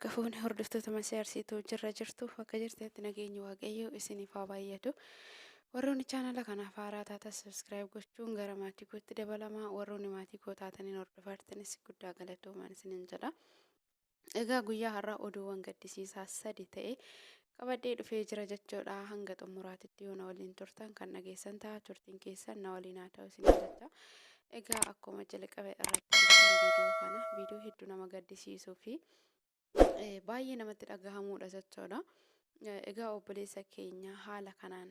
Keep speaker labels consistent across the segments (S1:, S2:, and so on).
S1: Harka fuune hordoftoota Masii Arsiituu jirra jirtu bakka jirtanitti nageenyi Waaqayyoo isiniif haa baay'atu. Warroonni chaanala kanaaf haaraa taatan subscribe gochuun gara maatii kootti dabalamaa. Warroonni maatii koo taataniin hordofaa jirtanis guddaa galatoomaan isinin jedha. Egaa guyyaa har'aa oduuwwan gaddisiisaa sadi ta'e qabadhee dhufee jira jechuudha. Hanga xumuraatitti yoo na waliin turtan kan dhageessan ta'a. Turtiin keessan na waliin haa ta'u isinin jecha. Egaa akkuma jalqaba irratti argitan viidiyoo kana viidiyoo hedduu nama gaddisiisuu fi baay'ee namatti dhagahamuudha jechuudha. Egaa obboleessa keenya haala kanaan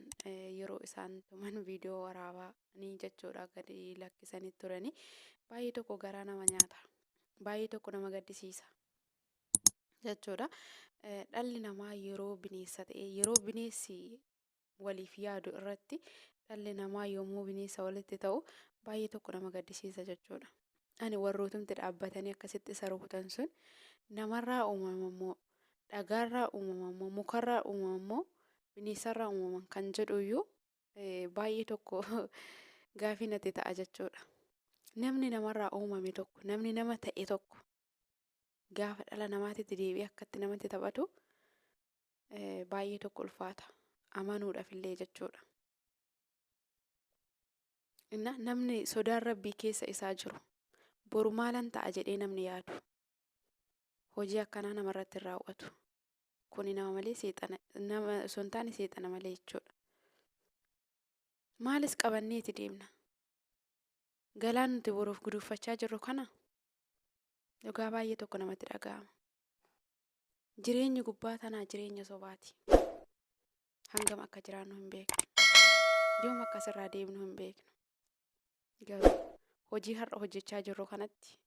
S1: yeroo isaan tuman viidiyoo waraabanii jechuudha gadi lakkisanii turanii baay'ee tokko garaa nama nyaata. Baay'ee tokko nama gaddisiisa jechuudha. Dhalli namaa yeroo bineensa ta'e yeroo bineessi waliif yaadu irratti dhalli namaa yommuu bineensa walitti ta'u baay'ee tokko nama gaddisiisa jechuudha. Ani warrootumti dhaabbatanii akkasitti isa rukutan sun namarraa uumamammoo dhagaarraa uumamammoo mukarraa uumamammoo bineensarraa uumaman kan jedhuyyuu baay'ee tokko gaafii natti ta'a jechuudha. Namni namarraa uumame tokko namni nama ta'e tokko gaafa dhala namaatitti deebi'ee akkatti namatti taphatu baay'ee tokko ulfaata amanuudhaaf illee jechuudha. Inna namni sodaan rabbii keessa isaa jiru boru maalan ta'a jedhee namni yaadu hojii akkanaa namarratti hin raawwatu. Kuni nama malee seexana nama osoo hin taane seexana malee jechuudha. Maalis qabanneeti deemna? Galaan nuti boruuf guduuffachaa jirru kana dhugaa baay'ee tokko namatti dhaga'ama. Jireenyi gubbaa tanaa jireenya sobaati. Hangam akka jiraannu hin beeknu. Yoom akka asirraa deemnu hin beeknu. Garuu hojii har'a hojjechaa jirru kanatti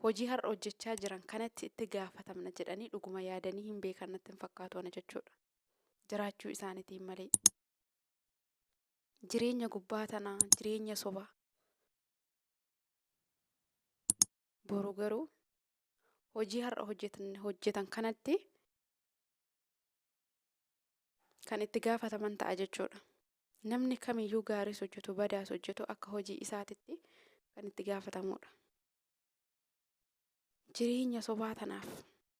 S1: hojii har'a hojjechaa jiran kanatti itti gaafatamna jedhanii dhuguma yaadanii hin beekan natti hin fakkaatu ana jechuudha. Jiraachuu isaaniitiin malee. Jireenya gubbaa tanaa jireenya sobaa. Boru garuu hojii har'a hojjetan hojjetan kanatti kan itti gaafataman ta'a jechuudha. Namni kamiyyuu gaariis hojjetu badaas hojjetu akka hojii isaatitti kan itti gaafatamuudha. Jireenya sobaa tanaaf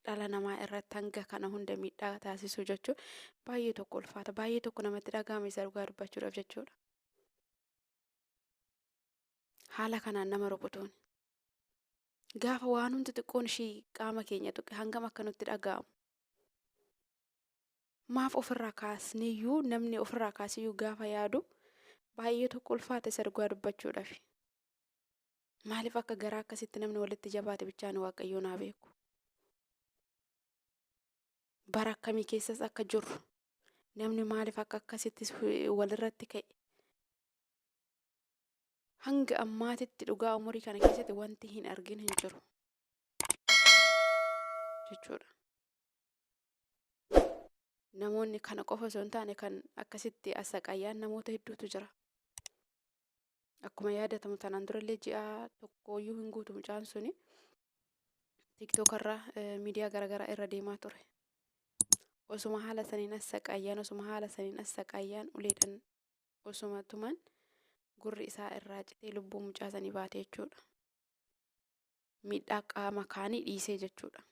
S1: dhala namaa irratti hanga kana hunda miidhaa taasisuu jechuun baay'ee tokko ulfaata. Baay'ee tokko namatti dhaga'ama isa dhugaa dubbachuudhaaf jechuudha. Haala kanaan nama rukutuun. Gaafa waan hundi xiqqoon ishii qaama keenya tuqe hangam akka nutti dhaga'amu. Maaf ofirraa kaasniyyuu namni ofirraa kaasiyyuu gaafa yaadu baay'ee tokko ulfaata isa dhugaa dubbachuudhaaf. Maaliif akka garaa akkasitti namni walitti jabaate bichaan Waaqayyoo naa beeku. Bara akkamii keessas akka jirru namni maaliif akka akkasitti walirratti ka'e Hanga ammaatitti dhugaa umurii kana keessatti wanti hin argin hin jiru jechuudha. Namoonni kana qofa osoo hin taane kan akkasitti asaqayyaan namoota hedduutu jira. Akkuma yaadatamu tanaan durallee ji'a tokkooyyuu hin guutu mucaan suni tiktookarra miidiyaa garaagaraa irra deemaa ture. Osuma haala saniin assaqayyaan osuma haala saniin assaqayyaan uleedhaan osuma tuman gurri isaa irraa citee lubbuu mucaa sanii baate jechuudha. Miidhaa qaama kaanii dhiisee jechuudha.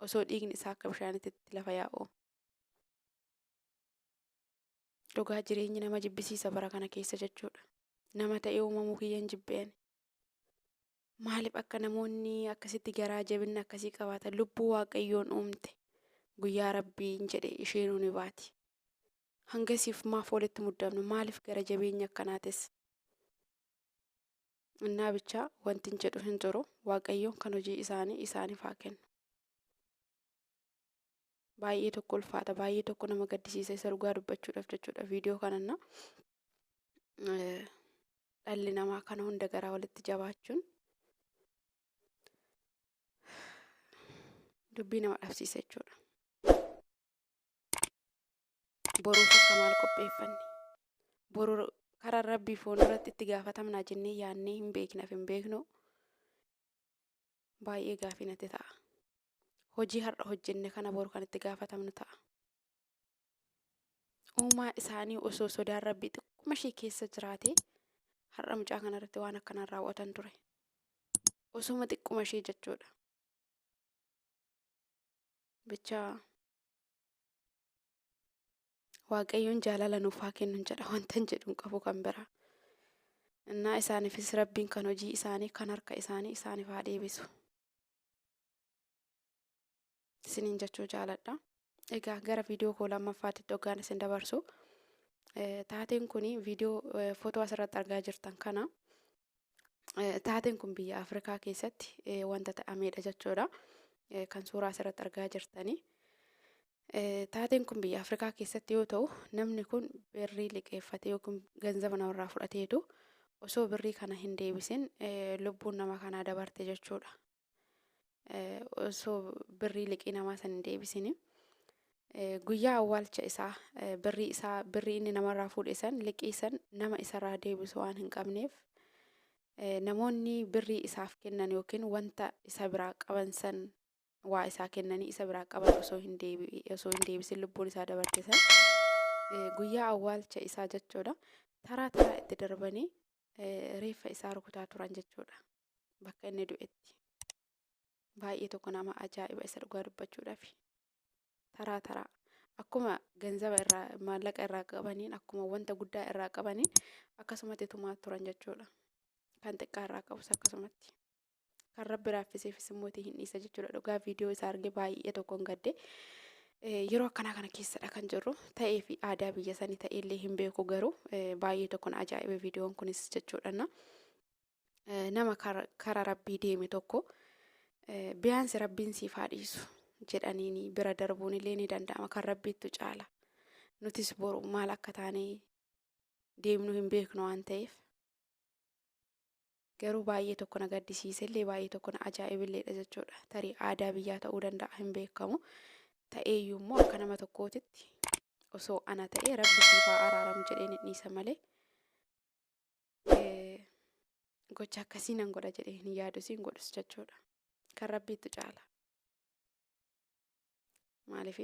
S1: Osoo dhiigni isaa akka bishaanitti lafa yaa'u. Dhugaa jireenyi nama jibbisiisa bara kana keessa jechuudha. Nama ta'ee uumamuu kiyyan jibbe ani. Maaliif akka namoonni akkasitti garaa jabinna akkasii qabaatan lubbuu Waaqayyoon uumte guyyaa Rabbiin jedhe isheenuu ni baati. Hangasiif maaf walitti muddamna? Maaliif gara jabeenya akkanaatis? Innaa bichaa wantin jedhu hin jiru. Waaqayyoon kan hojii isaanii isaaniif haa kennu. Baay'ee tokko ulfaata, baay'ee tokko nama gaddisiisa isa dhugaa dubbachuudhaaf jechuudha viidiyoo kananna. Dhalli namaa kana hunda garaa walitti jabaachuun dubbii nama dhabsiisa jechuudha. Boruuf akka maal qopheeffanne? Boru karaa Rabbii fuulduratti itti gaafatamnaa jennee yaadnee hin beeknaaf hin beeknu baay'ee gaafii natti ta'a. Hojii har'a hojjenne kana boru kan itti gaafatamnu ta'a. Uumaa isaanii osoo sodaan Rabbii xiqquma ishee keessa jiraate har'a mucaa kanarratti waan akkanaan raawwatan ture. Osuma xiqquma ishee jechuudha. Bichaa Waaqayyoon jaalala nuuf haa kennu jedha wantan jedhu hin qabu kan biraa. Innaa isaaniifis Rabbiin kan hojii isaanii kan harka isaanii isaaniif haa deebisu. Isiniin jechuu jaaladha. Egaa gara viidiyoo koo lammaffaatti hoggaan isin dabarsu. Taateen kun viidiyoo footoo asirratti argaa jirtan kana. Taateen kun biyya Afrikaa keessatti wanta ta'ameedha jechuudha. Kan suuraa asirratti argaa jirtanii. Taateen kun biyya Afrikaa keessatti yoo ta'u, namni kun birrii liqeeffatee yookiin ganzaba namarraa fudhateetu osoo birrii kana hin deebisin lubbuun nama kanaa dabarte jechuudha. Osoo birrii liqii namaa san hin deebisin guyyaa awwaalcha isaa birrii isaa birrii inni namarraa fuudhe san liqii san nama isarraa deebisu waan hin qabneef namoonni birrii isaaf kennan yookiin wanta isa biraa qaban san waa isaa kennanii isa biraa qaban osoo hin deebi osoo hin deebisin lubbuun isaa dabarte san guyyaa awwaalcha isaa jechuudha taraa taraa itti darbanii reeffa isaa rukutaa turan jechuudha bakka inni du'etti. Baay'ee tokko nama ajaa'iba isa dhugaa dubbachuudhaaf. Taraa taraa akkuma ganzaba irraa maallaqa irraa qabaniin akkuma wanta guddaa irraa qabaniin akkasumatti tumaa turan jechuudha. Kan xiqqaa irraa qabus akkasumatti. Kan Rabbi raaffiseefis immoo itti hin dhiisa jechuudha. Dhugaa viidiyoo isaa arge baay'ee tokkoon gadde. Yeroo akkanaa kana keessadha kan jirru. Ta'ee fi aadaa biyya sanii ta'ellee hin beeku garuu baay'ee tokkoon ajaa'ibe viidiyoon kunis jechuudha. Nama kara Rabbii deeme tokko biyaansi Rabbiin siif haa dhiisu jedhaniini bira darbuun illee ni danda'ama. Kan Rabbiittu caala. Nutis boru maal akka taane deemnu hin beeknu waan ta'eef. Garuu baay'ee tokko na gaddisiisellee baay'ee tokko na ajaa'ibilleedha jechuudha. Tarii aadaa biyyaa ta'uu danda'a hin beekamu. Ta'eeyyuu immoo akka nama tokkootitti osoo ana ta'ee Rabbi siif haa araaramu jedheen hin dhiisa malee gocha akkasii nan godha jedhee hin yaadus hin godhus jechuudha. Kan Rabbiittu caala. Maaliif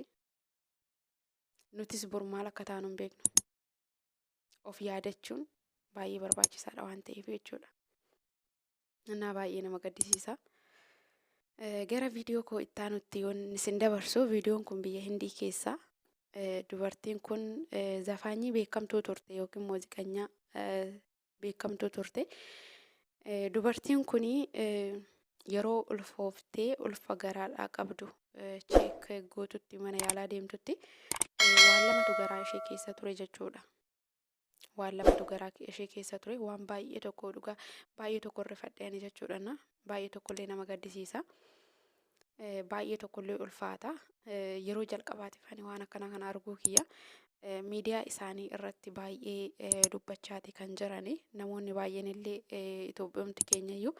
S1: nutis bor maal akka taanu hin beeknu. Of yaadachuun baay'ee barbaachisaadha waan ta'eef jechuudha. Innaa baay'ee nama gaddisiisa. Gara viidiyoo koo itti aanutti yoon isin dabarsu viidiyoon kun biyya Hindii keessa dubartiin kun zafaanyii beekamtuu turte yookiin muuziqanyaa beekamtuu turte. Dubartiin kun yeroo ulfooftee ulfa garaadhaa qabdu cheek gootutti mana yaalaa deemtutti waan lamatu garaa ishee keessa ture jechuudha. Waan lamatu garaa ishee keessa ture waan baay'ee tokko dhugaa baay'ee tokko rifadhe ani jechuudha. Na baay'ee tokkollee nama gaddisiisa. Baay'ee tokkollee ulfaata. Yeroo jalqabaatiif ani waan akkana kana arguu kiyya. Miidiyaa isaanii irratti baay'ee dubbachaati kan jirani. Namoonni baay'een illee Itoophiyoomti keenya iyyuu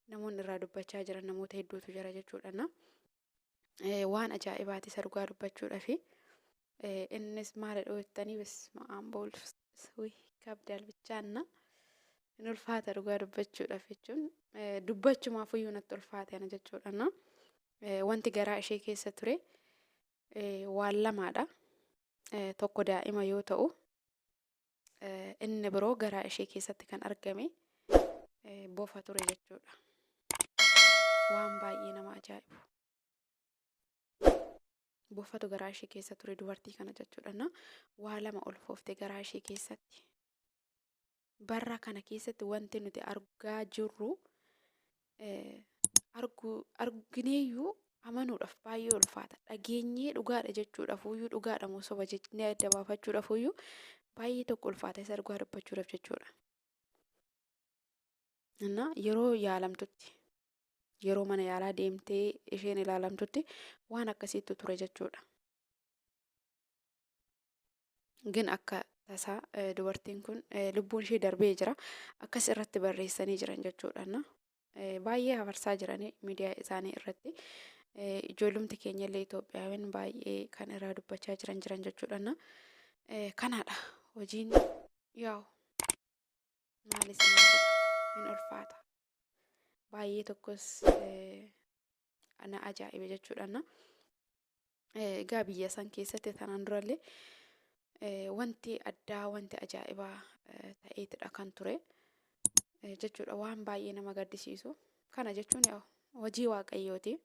S1: namoonni irraa dubbachaa jiran namoota hedduutu jira jechuudha. Na waan ajaa'ibaati isa dhugaa dubbachuudhaafi. Innis maalidha jettanii bisma ambool kabdaal bichaanna. Hin ulfaata dhugaa dubbachuudhaaf jechuun dubbachumaaf iyyuu natti ulfaate ana jechuudha. Na wanti garaa ishee keessa ture waan lamaadha. Tokko daa'ima yoo ta'u, inni biroo garaa ishee keessatti kan argame bofa ture jechuudha. Waan baay'ee nama ajaa'ibu. Bofatu garaa ishee keessa ture dubartii kana jechuudha. Na waa lama ulfoofte garaa ishee keessatti. Barra kana keessatti wanti nuti argaa jirru argineeyyuu amanuudhaaf baay'ee ulfaata. Dhageenyee dhugaadha jechuudhaaf iyyuu dhugaadha moo soba jennee adda baafachuudhaaf iyyuu baay'ee tokko ulfaata isa dhugaa dubbachuudhaaf jechuudha. Innaa yeroo yaalamtutti yeroo mana yaalaa deemtee isheen ilaalamtutti waan akkasiitu ture jechuudha. Gin akka tasaa dubartiin kun lubbuun ishee darbee jira. Akkas irratti barreessanii jiran jechuudha. Baay'ee hafarsaa jiranii miidiyaa isaanii irratti. Ijoollumti keenya illee Itoophiyaawwan baay'ee kan irraa dubbachaa jiran jiran jechuudha. Kanaadha hojiin yaa'u maal isin jedha hin ulfaata. Baay'ee tokkos na ajaa'ibe jechuudha. Egaa biyya san keessatti tanaan durallee wanti addaa wanti ajaa'ibaa ta'eetidha kan ture jechuudha. Waan baay'ee nama gaddisiisu. Kana jechuun hojii Waaqayyooti.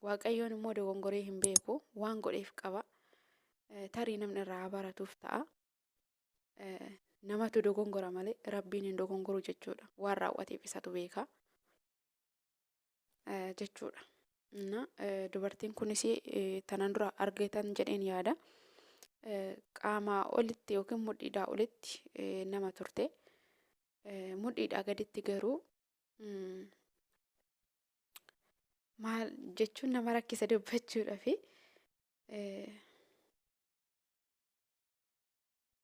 S1: Waaqayyoon immoo dogongoree hin beeku. Waan godheef qaba. Tarii namni irraa haa baratuuf ta'a. Namatu dogongora malee Rabbiin hin dogongoru jechuudha. Waan raawwateef isatu beeka jechuudha. Na dubartiin kunis tanan dura argeetan jedheen yaada. Qaamaa olitti yookiin mudhiidhaa olitti nama turte. Mudhiidhaa gaditti garuu maal jechuun nama rakkisa dubbachuudhafi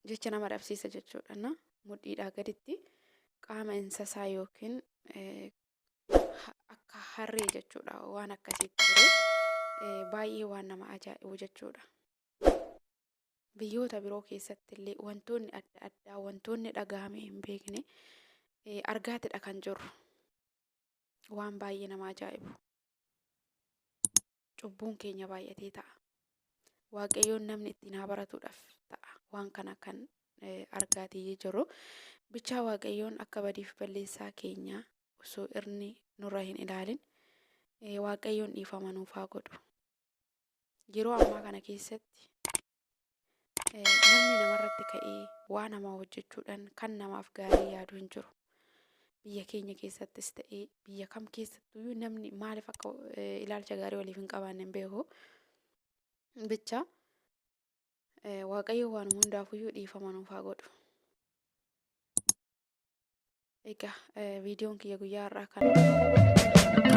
S1: jecha nama dhabsiisa jechuudha. Na mudhiidhaa gaditti qaama insasaa yookiin akka harree jechuudha waan akkasiitti ture baay'ee waan nama ajaa'ibu jechuudha. Biyyoota biroo keessatti illee wantoonni adda addaa wantoonni dhaga'amee hin beekne argaatidha kan jirru. Waan baay'ee nama ajaa'ibu. Cubbuun keenya baay'atee ta'a. Waaqayyoon namni ittiin haa baratuudhaaf ta'a. Waan kana kan argaatii jirru. Bichaa Waaqayyoon akka badiif balleessaa keenya osoo irni nurra hin ilaalin Waaqayyoon dhiifama nuuf haa godhu. Yeroo ammaa kana keessatti namni namarratti ka'ee waa namaa hojjechuudhaan kan namaaf gaarii yaadu hin jiru. Biyya keenya keessattis ta'ee biyya kam keessattuyyuu namni maaliif akka ilaalcha gaarii waliif hin qabaanne hin beeku. Bicha Waaqayyo waan hundaafuyyuu dhiifama nuuf haa godhu. Egaa viidiyoon kiyya guyyaa har'aa kana.